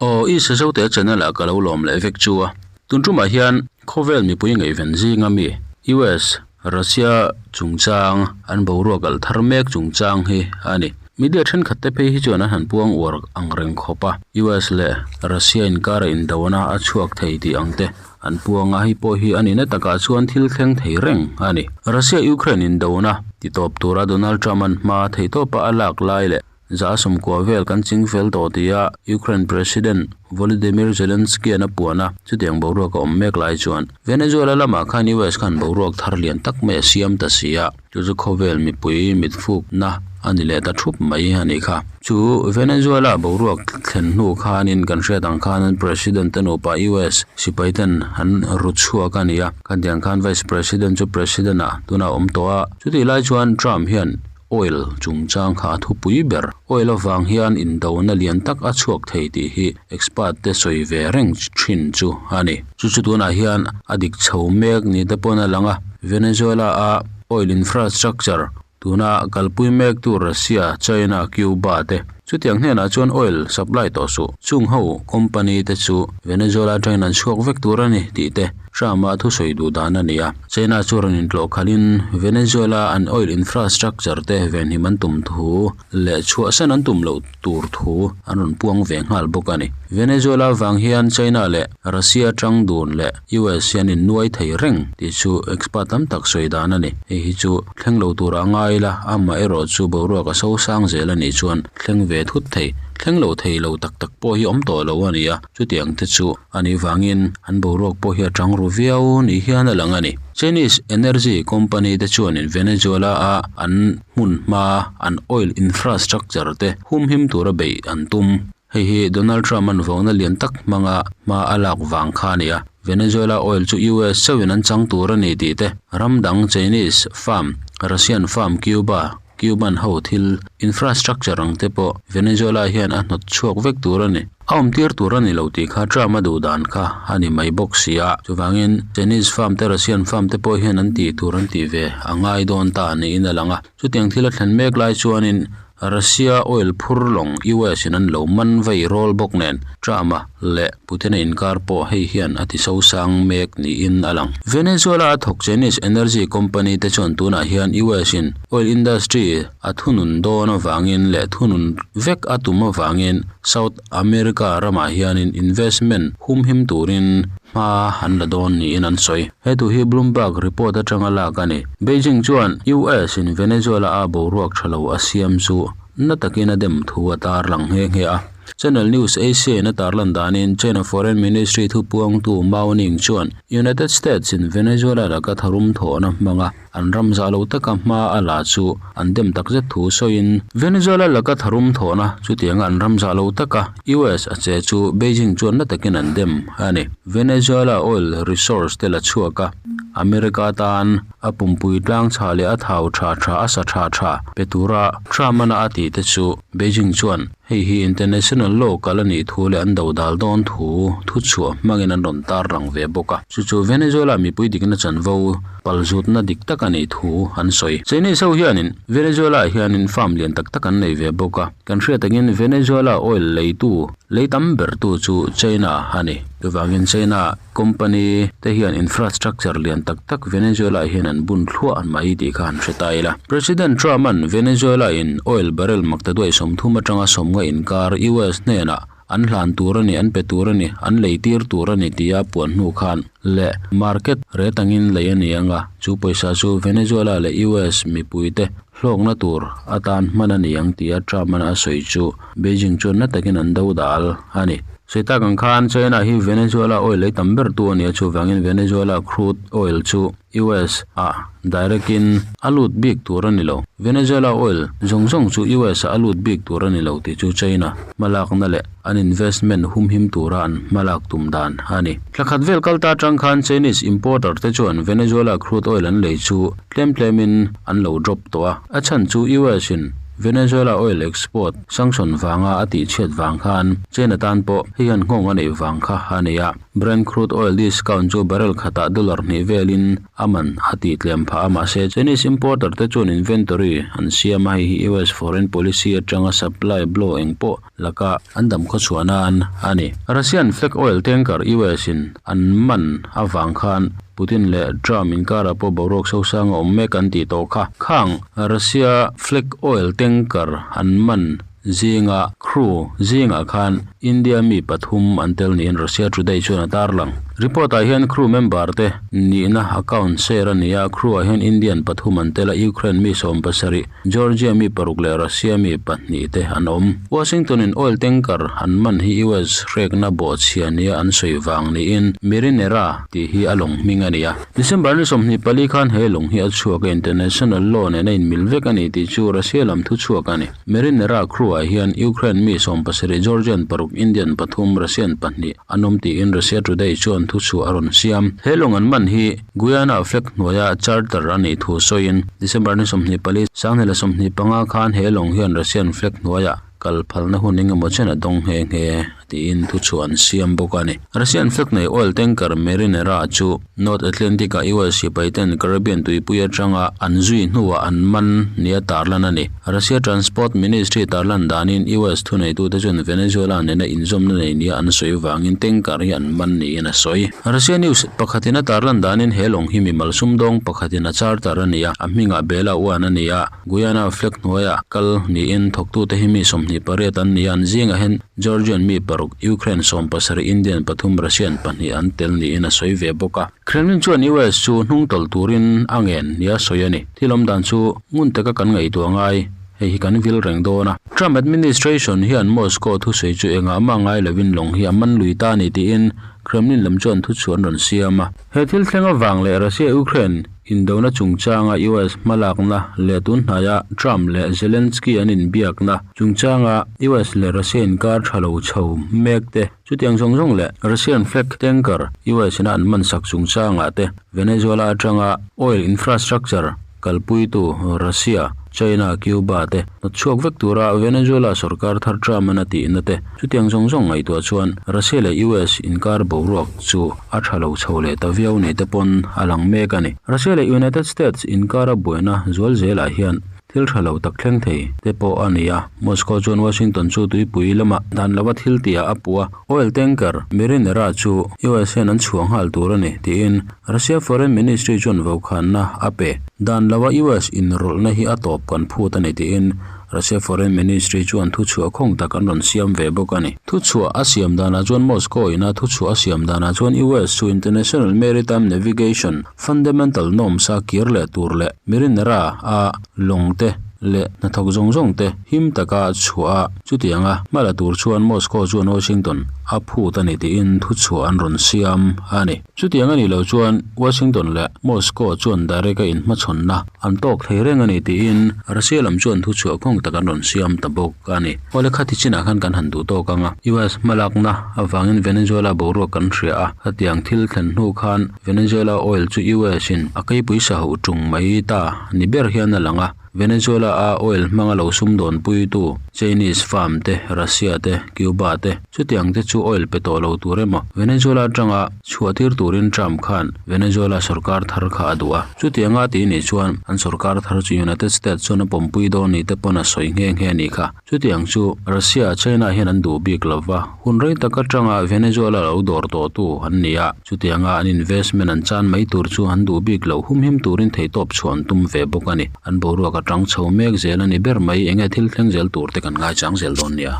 Aw i Sazote channel ah ka lo lawm leh vek chu a. Tun tumah hian khawvel mipui ngaihven zinga mi US, Russia chungchang an boruak alh thar mek chungchang hi a ni. Media thenkhat te phei hi chuan an han puang uar ang reng khawp a. US leh Russia inkara indona a chhuak thei tih ang te an puang a, hei pawh hi a nihna takah chuan thil thleng thei reng a ni. Russia-Ukraine indona titawp tura Donald Trump-a'n hma theihtawpa a lak lai leh Za 90 vel kan ching fel tawh tia Ukraine President Volodymyr Zelensky-a'n a puan a, chutiang boruak a awm mek lai chuan Venezuela lamah khan US khan boruak thar lian tak mai a siam ta si a, chu chu khawvel mipui mitfukna a ni leh ta thup mai a nih kha. Chu Venezuela boruak thlen hnu khanin kan hriat ang khan an President te nupa US sipaiten an ru chhuak a ni a, khatiang khan Vice President chu President ah tunah a awm tawh a, chutih lai chuan Trump hian Oil chungchang kha a thupui ber. Oil avang hian indona lian tak a chhuak thei tih hi expert te sawi ve reng thin chu a ni. Chu chu tunah hian a dik chho mek ni te pawn a lang a, Venezuela a oil infrastructure tuna kalpui mek tu Russia, China, Cuba te chutiang hnenah chuan oil supply tawh suh. Chung ho company te chu Venezuela atangin an chhuak vek tur a ni tih te Trump-a thusawi duh dan a ni a. China chu rawn intlawh khalhin Venezuela an oil infrastructure te venhim an tum thu leh chhuahsan an tum loh tur thu an rawn puang ve nghal bawk a ni. Venezuela vang hian China leh Russia tang dun leh US hi an innuai thei reng tih chu expert tam tak sawi dan a ni. Hei hi chu thleng lo tura ngai ila, amaherawh chu boruak a sosang zel a nih chuan thleng ve thut thei, thleng lo thei lo tak tak pawh hi awm tawh lo a ni a, chutiang te chu A nih vangin an boruak pawh hi a tang ru viau ni hian a lang a ni. Chinese energy company te chuanin Venezuela a an hmun hma an oil infrastructure te humhim tura beih an tum. Hei hi Donald Trump an vawkna lian tak hmanga hma a lak vang kha a ni a. Venezuela oil chu US chauhin an chang tur a ni tih te, ram dang Chinese firm, Russian firm, Cuba, Cuban ho thil infrastructure ang te pawh Venezuela hian a hnawt chhuak vek tur a ni. A awmtir tur a ni lo tih kha Trump a duh dan kha a ni mai bawk si a. Chuvangin Chinese firm te Russian firm te pawh hian an tih tur an tih ve a ngai dawn ta niin a lang a. Chutiang thil a thlen mek lai chuanin Russia oil phur lawng US in an lo man vei rawl bawk nen Trump a leh Putin-a inkar pawh hei hian a ti sosang mek niin a lang. Venezuela a thawk Chinese energy company te chuan tunah hian US in oil industry a thunun dawn avangin leh thunun vek a tum avangin South America ramah hianin investment humhim turin hma an la dawn niin an sawi. He thu hi Bloomberg report atanga lak a ni. Beijing chuan US in Venezuela a boruak tha lo a siam chu na takin a dem thu a tarlang nghe nghe a. Channel News Asia in a tarlan danin China Foreign Ministry thupuangtu Mao Ning chuan United States in Venezuela laka tharum thawhna hmanga An ram zah lo taka hma a la chu an dem takzet thu sawiin, Venezuela laka tharum thawhna chutianga an ram zah lo taka US a che chu Beijing chuan na takin an dem a ni. Venezuela oil resource te la chhuak a, America tan a pumpui tlang chhah leh a thau tha tha a sa tha tha pe tura Trump-ana a tih te chu Beijing chuan Hei hi international law kal a nih thu leh an dodal dawn thu thuchhuah hmangin an rawn tar lang ve bawk a. Chu chu Venezuela mipui dikna chanvo palzutna dik tak a nih thu an sawi. Chinese ho hianin Venezuela ah hianin farm lian tak tak an nei ve bawk a. Kan hriat angin Venezuela oil leitu lei tam bertu chu China a ni. Chuvangin China Company te hian infrastructure lian tak tak Venezuela ah hian an bun thluah mai tih kha han hre ta ila. President Trump an Venezuela in oil barrel maktaduai 30 atanga 50 inkar US hnenah an hlan tur a ni, an pe tur a ni, an lei tir tur a ni tia puan hnu khan leh market rate angin lei a ni anga chu pawisa chu Venezuela leh US mipui te hlawkna tur atan hman a ni ang tia Trump an a sawi chu Beijing chuan na takin an do dal a ni. Sawi tak ang khan China hi Venezuela oil ei tam ber tu a ni a, chuvangin Venezuela crude oil chu US ah direct in a lut bik tur a ni lo. Venezuela oil zawng zawng chu US ah a lut bik tur a ni lo tih chu China hmalakna leh an investment humhim tura an hmalak tum dan a ni. Thla khat vel kal ta atang khan Chinese importer te chuan Venezuela crude oil an lei chu tlem tlemin an lo drop tawh a, a chhan chu US in. Venezuela oil export sanction vanga a tihchhiat vang khan China tan pawh hei hian nghawng a neih vang kha a ni a. Brent crude oil discount chu barrel khatah dollar hnih velin a man a tih tlem phah a, mahse Chinese importer te chuan inventory an siam a, hei hi US foreign policy atanga supply blow eng pawh laka an dam khawchhuah nan a ni. Russian flag oil tanker US in an man avang khan Putin leh Trump inkarah pawh boruak sosang a awm mek an tih tawh kha. Khang Russia flag oil tanker an man zinga crew zingah khan India mi pathum an tel niin Russia Today chuan a tarlang. Report ah hian crew member te nihna account share a ni a, crew ah hian Indian pathum an tel a, Ukraine mi 70, Georgia mi paruk leh Russia mi pahnih te an awm. Washington in oil tanker an man hi US hrekna bawhchhia nia an sawi vang niin Marinera tih hi a lawng hming a ni a. December ni 24 khan he lawng hi a chhuak a, international law nen a inmil vek a ni tih chu Russia lam thuchhuak a ni. Marinera crew-ah hian Ukraine mi 70, Georgian paruk, Indian pathum, Russian pahnih an awm tiin Russia Today chuan thuchhuah a rawn siam. He lawng an man hi Guyana flag hnuaia charter a nih thu sawiin December ni 24, 2025 khan he lawng hian Russian flag hnuaia kal phalna hun engemaw chen a dawng nghe nghe tiin thuchhuah an siam bawk a ni. Russian flag nei oil tanker Marinera chu North Atlantic-a US sipaiten Caribbean tuipui atanga an zui hnuah an man nia tarlan a ni. Russia Transport Ministry tarlan danin US thuneitute chuan Venezuela nena inzawmna nei nia an sawi vangin tanker hi an man niin a sawi. Russia news pakhatin a tarlan danin he lawng hi mimal sumdawng pakhatin a charter a ni a, a hmingah Bela One a ni a, Guyana flag hnuaiah kal niin thawktute hi mi 28 an ni a, an zingah hian Georgian mi paruk, Ukraine 70, Indian pathum, Russian pahnih an tel niin a sawi ve bawk a. Kremlin chuan US chu hnung tawlh turin a ngen nia sawi a ni. Thil awm dan chu ngun taka kan ngaihtuah ngai, hei hi kan vil reng dawn a. Trump administration hian Moscow thusawi chu engah mah ngai lovin lawng hi a man lui ta a ni tiin Kremlin lam chuan thuchhuah an rawn siam a. He thil thleng avang leh Russia-Ukraine indona chungchanga US hmalakna leh tun hnaia Trump leh Zelensky an inbiakna chungchanga US leh Russia inkar tha lo chho mek te, chutiang zawng zawng leh Russian flag tanker US ina an man sak chungchangah te Venezuela atanga oil infrastructure kalpuitu Russia, China, Cuba te hnawtchhuak vek tura Venezuela sorkar thar Trump-an a tihna te chutiang zawng zawng ngaihtuah chuan Russia leh US inkar boruak chu a tha lo chho leh ta viau nei te pawn a lang mek a ni. Russia leh United States inkara buaina zual zelah hian thil tha lo tak thleng thei te pawh a ni a. Moscow chuan Washington chu tuipui lamah dan lova thil tihah a puh a, oil tanker Marinera chu US hian an chhuah nghal tur a ni tiin Russia Foreign Ministry chuan vokhanna a pe. Dan lova US inrawlhna hi a tawp kan phut a ni tiin Russia Foreign Ministry chuan thuchhuah khawng tak an rawn siam ve bawk a ni. Thuchhuah a siam danah chuan Moscow ina thuchhuah a siam danah chuan US chu International Maritime Navigation Fundamental Norms a kir leh tur leh Marinera a lawng te leh hnathawk zawng zawng te him taka chhuah a chutianga hma la tur chuan Moscow chuan Washington a phut a ni tiin thuchhuah an rawn siam a ni. Chutiang a nih loh chuan Washington leh Moscow chuan direct a inhmachhawnna an tawk thei reng a ni tiin Russia lam chuan thuchhuah khawng tak an rawn siam ta bawk a ni. Awle khati chinah khan kan han duh tawk ang a, US hmalakna avangin Venezuela boruak kan hria a, khatiang thil thlen hnu khan Venezuela oil chu US in a keipui sa hauh tung mai ta ni ber hian a lang a. Venezuela a oil hmanga lo sumdawn puitu Chinese firm te, Russia te, Cuba te, chutiang te chu oil pe tawh lo tur emaw Venezuela atanga chhuah tir turin Trump khan Venezuela sorkar thar kha a duh a. Chutianga tih nih chuan an sorkar thar chu United States chuan a pawmpui dawn ni te pawn a sawi nghe nghe a nih kha. Chutiang chu Russia, China hian an duh bik lo va, hun rei tak atanga Venezuela lo dawr tawhtu an ni a, chutianga an investment an chan mai tur chu an duh bik lo humhim turin theihtawp chhuah an tum ve bawk a ni. An boruak atang chho mek zel a ni ber mai, enge thil thleng zel tur te kan ngaichang zel dawn nia.